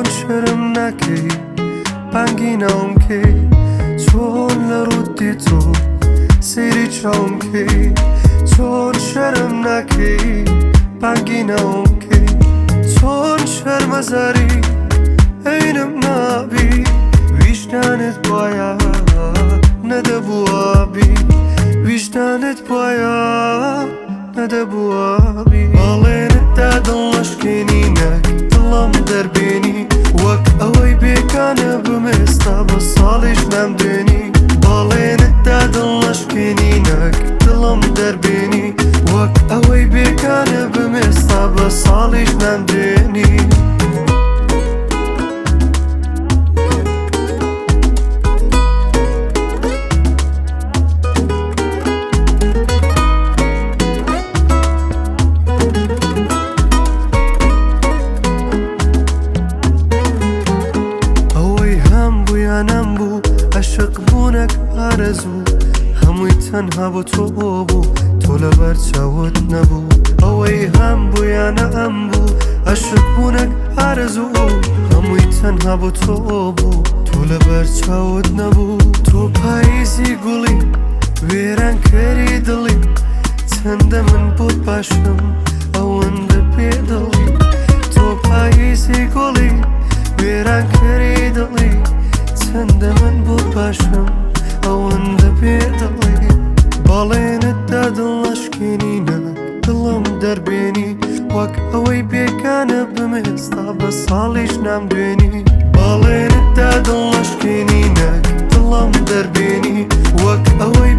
چۆن شەرم ناکەی بانگی ناوم کەی؟ چۆن لە ڕووتی تۆ سەیری چاوم کەی؟ چۆن شەرم ناکەی بانگی ناوم کەی؟ چۆن شەرمەزاری عەینم نابی؟ ویژدانت وایە نەدەبووابی، ویژدانت وایە نەدەبووابی. بەڵێنت دا دڵ نەشکێنی، نەک دڵم دەربێنی، وەک ئەوەی بێگانە بم ئێستا بە ساڵیش نامدوێنی. بەڵێنت دا دڵ نەشکێنی، نەک دڵم دەربێنی، وەک ئەوەی بێگانە بم ئێستا بە ساڵیش نامدوێنی. ئەوەی هەم بوو یا نەم بوو، عەشق بوونەک ئارەزوو، هەمووی تەنها بۆ تۆ بوو، تۆ لەبەر چاوت نەبوو. ئەوەی هەم بوو یا نەم بوو، عەشق بوونەک ئارەزوو، هەمووی تەنها بۆ تۆ بوو، تۆ لەبەر چاوت نەبوو. تۆ پاییزی گوڵی وێرانکەری دڵی، چەندە من بۆت باشم ئەوەندە پێدڵی. تۆ پاییزی گوڵی وێرانکەری دڵی، چەندە من بۆت باشم ئەوەندە پێدڵی. بەڵێنت دا دڵ نەشکێنی، نەک دڵم دەربێنی، وەک ئەوەی بێگانە بم ئێستا بە ساڵیش نامدوێنی. بەڵێنت دا دڵ نەشکێنی، نەک دڵم دەربێنی، وەک ئەوەی